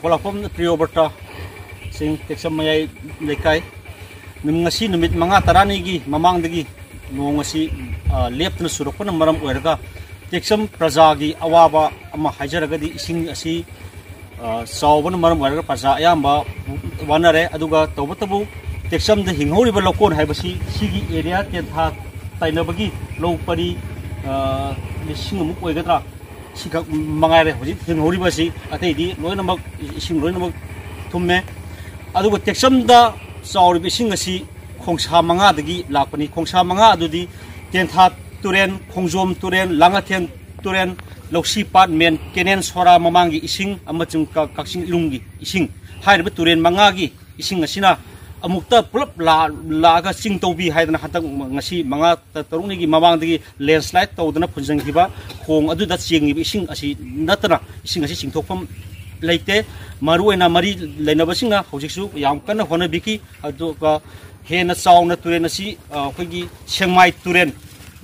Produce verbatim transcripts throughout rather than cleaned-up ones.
ꯈꯣꯂꯥꯛꯄꯝ ꯄ꯭ꯔꯤꯌꯣꯕ꯭ꯔꯇ ꯁꯤꯡ, ꯇꯦꯛꯆꯝ ꯃꯌꯥꯏ ꯂꯩꯀꯥꯏ꯫ ꯅꯨꯃꯤꯠ, ꯉꯁꯤ ꯅꯨꯃꯤꯠ ꯃꯉꯥ ꯇꯔꯥꯅꯤꯒꯤ ꯃꯃꯥꯡꯗꯒꯤ ꯅꯣꯡ ꯑꯁꯤ, ꯑ, ꯂꯦꯞꯇꯅ ꯆꯨꯔꯛꯄꯅ ꯃꯔꯝ ꯑꯣꯏꯔꯒ ꯇꯦꯛꯆꯝ ꯄ꯭ꯔꯖꯥꯒꯤ ꯑꯋꯥꯕ ꯑꯃ ꯍꯥꯏꯖꯔꯒꯗꯤ ꯏꯁꯤꯡ ꯑꯁꯤ, ꯑ, ꯆꯥꯎꯕꯅ ꯃꯔꯝ ꯑꯣꯏꯔꯒ ꯄ꯭ꯔꯖꯥ ꯑꯌꯥꯝꯕ ꯋꯥꯅꯔꯦ꯫ ꯑꯗꯨꯒ ꯇꯧꯕꯇꯕꯨ ꯇꯦꯛꯆꯝꯗ ꯍꯤꯡꯍꯧꯔꯤꯕ ꯂꯧꯀꯣꯟ ꯍꯥꯏꯕꯁꯤ ꯁꯤꯒꯤ ꯑꯦꯔꯤꯌꯥ ꯇꯦꯟꯊꯥ ꯇꯥꯏꯅꯕꯒꯤ ꯂꯧ ꯄꯔꯤ, ꯑ, ꯂꯤꯁꯤꯡ ꯑꯃꯨꯛ ꯑꯣꯏꯒꯗ꯭ꯔꯥ? ꯁꯤꯈꯛ ꯃꯉꯥꯏꯔꯦ ꯍꯧꯖꯤꯛ ꯍꯤꯡꯍꯧꯔꯤꯕꯁꯤ, ꯑꯇꯩꯗꯤ ꯂꯣꯏꯅꯃꯛ, ꯏꯁꯤꯡ ꯂꯣꯏꯅꯃꯛ ꯊꯨꯝꯃꯦ꯫ ꯑꯗꯨꯒ ꯇꯦꯛꯆꯝꯗ ꯆꯥꯎꯔꯤꯕ ꯏꯁꯤꯡ ꯑꯁꯤ ꯈꯣꯡꯁꯥ ꯃꯉꯥꯗꯒꯤ ꯂꯥꯛꯄꯅꯤ꯫ ꯈꯣꯡꯁꯥ ꯃꯉꯥ ꯑꯗꯨꯗꯤ ꯇꯦꯟꯊꯥ ꯇꯨꯔꯦꯜ, ꯈꯣꯡꯖꯣꯝ ꯇꯨꯔꯦꯜ, ꯂꯥꯡꯉꯊꯦꯜ ꯇꯨꯔꯦꯜ, ꯂꯧꯁꯤ ꯄꯥꯠ, ꯃꯦꯟ ꯀꯦꯅꯦꯜ, ꯁꯣꯔꯥ ꯃꯃꯥꯡꯒꯤ ꯏꯁꯤꯡ ꯑꯃꯁꯨꯡ ꯀ-, ꯀꯛꯆꯤꯡ ꯏꯔꯨꯝꯒꯤ ꯏꯁꯤꯡ꯫ ꯍꯥꯏꯔꯤꯕ ꯇꯨꯔꯦꯜ ꯃꯉꯥꯒꯤ ꯏꯁꯤꯡ ꯑꯁꯤꯅ ꯑꯃꯨꯛꯇ ꯄꯨꯂꯞ ꯂꯥ-, ꯂꯥꯛꯑꯒ ꯆꯤꯡ ꯇꯧꯕꯤ ꯍꯥꯏꯗꯅ ꯍꯟꯗꯛ ꯉꯁꯤ ꯃꯉꯥ ꯇ-, ꯇꯔꯨꯛꯅꯤꯒꯤ ꯃꯃꯥꯡꯗꯒꯤ ꯂꯦꯟꯁ꯭ꯂꯥꯏꯠ ꯇꯧꯗꯅ ꯐꯨꯟꯖꯟꯈꯤꯕ ꯈꯣꯡ ꯑꯗꯨꯗ ꯆꯦꯡꯉꯤꯕ ꯏꯁꯤꯡ ꯑꯁꯤ ꯅꯠꯇꯅ ꯏꯁꯤꯡ ꯑꯁꯤ ꯆꯤꯡꯊꯣꯛꯐꯝ ꯂꯩꯇꯦ꯫ ꯃꯔꯨꯑꯣꯏꯅ ꯃꯔꯤ ꯂꯩꯅꯕꯁꯤꯡꯅ ꯍꯧꯖꯤꯛꯁꯨ ꯌꯥꯝ ꯀꯟꯅ ꯍꯣꯠꯅꯕꯤꯈꯤ꯫ ꯑꯗꯨꯒ ꯍꯦꯟꯅ ꯆꯥꯎꯅ ꯇꯨꯔꯦꯜ ꯑꯁꯤ, ꯑ, ꯑꯩꯈꯣꯏꯒꯤ ꯁꯦꯡꯃꯥꯏ ꯇꯨꯔꯦꯜ,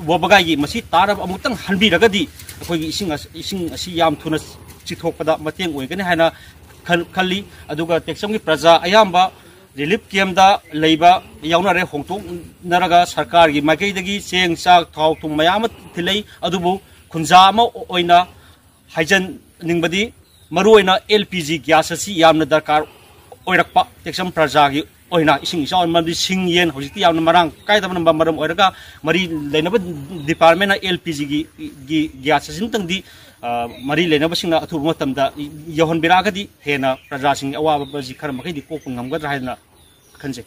ꯋꯥꯕꯒꯥꯏꯒꯤ ꯃꯁꯤ ꯇꯥꯅꯕ ꯑꯃꯨꯛꯇꯪ ꯍꯟꯕꯤꯔꯒꯗꯤ ꯑꯩꯈꯣꯏꯒꯤ ꯏꯁꯤꯡ ꯑꯁ-, ꯏꯁꯤꯡ ꯑꯁꯤ ꯌꯥꯝ ꯊꯨꯅ ꯆꯤꯊꯣꯛꯄꯗ ꯃꯇꯦꯡ ꯑꯣꯏꯒꯅꯤ ꯍꯥꯏꯅ ꯈꯟ-, ꯈꯜꯂꯤ꯫ ꯑꯗꯨꯒ ꯇꯦꯛꯆꯝꯒꯤ ꯄ꯭ꯔꯖꯥ ꯑꯌꯥꯝꯕ ꯔꯤꯂꯤꯐ ꯀꯦꯝꯗ ꯂꯩꯕ ꯌꯥꯎꯅꯔꯦ꯫ ꯍꯣꯡꯗꯣꯛꯅꯔꯒ ꯁꯔꯀꯥꯔꯒꯤ ꯃꯥꯏꯀꯩꯗꯒꯤ ꯆꯦꯡ, ꯆꯥꯛ, ꯊꯥꯎ, ꯊꯨꯝ ꯃꯌꯥꯝ ꯑꯃ ꯊꯤꯜꯂꯛꯏ꯫ ꯑꯗꯨꯕꯨ ꯈꯨꯟꯖꯥ ꯑꯃ ꯑꯣꯏꯅ ꯍꯥꯏꯖꯅꯤꯡꯕꯗꯤ, ꯃꯔꯨꯑꯣꯏꯅ ꯑꯦꯜ ꯄꯤ ꯖꯤ ꯒ꯭ꯌꯥꯁ ꯑꯁꯤ ꯌꯥꯝꯅ ꯗꯔꯀꯥꯔ ꯑꯣꯏꯔꯛꯄ ꯇꯦꯛꯆꯝ ꯄ꯭ꯔꯖꯥꯒꯤ ꯑꯣꯏꯅ ꯏꯁꯤꯡ ꯏꯆꯥꯎ ꯃꯔꯝꯗꯤ ꯁꯤꯡ ꯌꯦꯟ ꯍꯧꯖꯤꯛꯇꯤ ꯌꯥꯝꯅ ꯃꯔꯥꯡ ꯀꯥꯏꯗꯕꯅ ꯃꯔꯝ ꯑꯣꯏꯔꯒ ꯃꯔꯤ ꯂꯩꯅꯕ ꯗꯤꯄꯥꯔꯠꯃꯦꯟꯅ ꯑꯦꯜ ꯄꯤ ꯖꯤꯒꯤ ꯒꯤ ꯒ꯭ꯌꯥꯁ ꯑꯁꯤꯃꯇꯪꯗꯤ, ꯑ, ꯃꯔꯤ ꯂꯩꯅꯕꯁꯤꯡꯅ ꯑꯊꯨꯕ ꯃꯇꯝꯗ ꯌꯧꯍꯟꯕꯤꯔꯛꯑꯒꯗꯤ ꯍꯦꯟꯅ ꯄ꯭ꯔꯖꯥꯁꯤꯡꯒꯤ ꯑꯋꯥꯕꯁꯤ ꯈꯔ ꯃꯈꯩꯗꯤ ꯀꯣꯛꯄ ꯉꯝꯒꯗ꯭ꯔꯥ ꯍꯥꯏꯗꯅ ꯈꯟꯖꯩ꯫